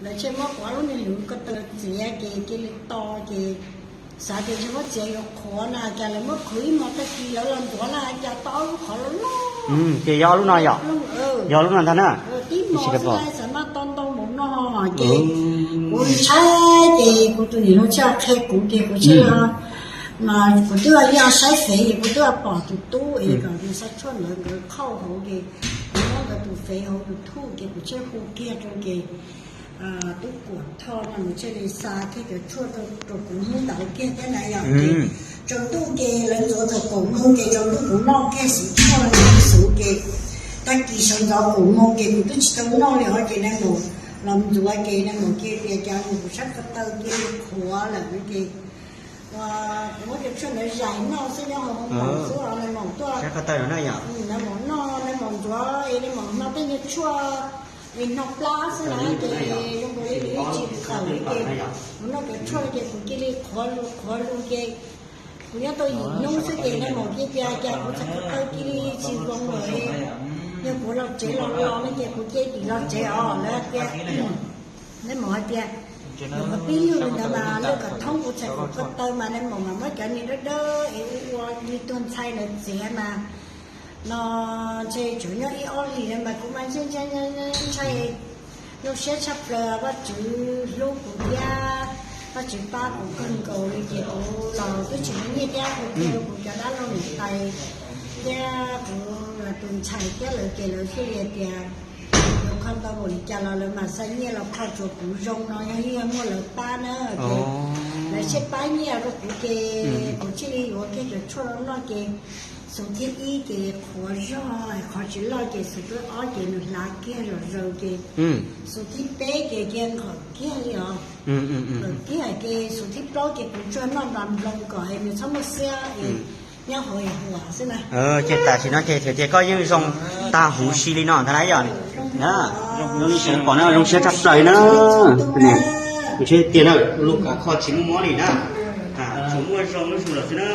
Lawv tseg muab kuv ob lub niag lwv ko taw txiav ces cia li to ces xav tias ntshe muab txiav yuav qhuav na, cas lawv muab qhwv ib hmos tag kis lawv los ntxuav na, cas tau ob lub qhov loj loj. Ces yog ob lub no yom? Yog ob lub no ntag na. Tib hmos xwb xav mas tau ntau mus no ces kuv ntshai ces kuv tus niam hluas thiaj qhia kuv ces kuv thiaj li mas kuv twb yog saib fev es kuv twb pom tus tub es kom nws xa tshuaj ntawd nkawd qhauj hauv ces kuv muab nkawd tus fev hauv YouTube ces kuv thiaj hu kiag rau ces tub Kuam Thoj no nws thiaj li xa kiag cov tshuaj rau kuv hnub ntawd kiag thiab na yom. Ces tsaus ntuj ces lawv ntxuav thaum kaum moos ces tsaus ntuj kuv noj kiag xwb tshuaj xwb ces tag kis sawv ntxov kaum moos ces kuv twb tsis tau noj li os ces nais maum los ntxuav ces nais maum cia li tias cas kuv sab ko taw cia li qhuav lawm ces kuv muab cov tshuaj ntawd zais noj xwb nyob hauv hoob maum xwb os nais maum tuaj, nais maum noj nais maum ntxuav es nais maum hno tej nyuag tshuaj es hno plab xwb na ces zoo nkaus li nws tsis tawm li ces kuv noj cov tshuaj ces kuv cia li qhuav lug qhuav lug ces kuv nyob tau yim hnub xwb ces nais maum cia li tias cas kuv txhais ko taw cia li tsis zoo lawm. Yog kuv los tsev los los no ces kuv cia li los tsev os lawv tias. Nais maum hais tias, nais maum pib lug li ntawd mas lawv kom thoob kuv txhais kuv ko taw mas nais maum mas muab cov niag dawb dawb es ua ua li tuag ntxhais ntawd txiav mas no ntshe tsuas nyob ib ob hlis no mas kuv mas ntshai ntshai ntshai, zoo siab tshaj plaws Vajtswv hlub kuv thiab Vajtswv pab kuv kawg nkaus li ces kuv los twb tsis muaj nyiaj thiab kuv cia kuv cov dab laug niam tais thiab kuv tus ntxhais thiab lawv ces lawv thiaj li hais tias yog kho ntau npaum li cas los lawv mam xa nyiaj los kho tsuas kuv zoo no yog yeej yog muaj lawv pab na ces lawv thiaj pab nyiaj rau kuv ces kuv thiaj li yuav kiag cov tshuaj los noj ces xus thib ib ces qhuav zog qhov tsis loj ces xus thib ob ces nws hlav kiag zom zaws ces xus thib peb ces cia nqawm kiag li os. Nqawm kiag ces xus thib plaub ces kuv tsuas noj nplas nploos kom nws txhob muaj xiab es nyob hauv huam xwb na. Ces tam sim no ces tias koj yeej zoo tag huv si li no ntag na yom. Zoo li sawv pom na zoo siab tshaj plaws na. Kuv tsis tias na lub kav kho tsis muaj mob li na. Tsuas muaj zoo lub su los xwb na.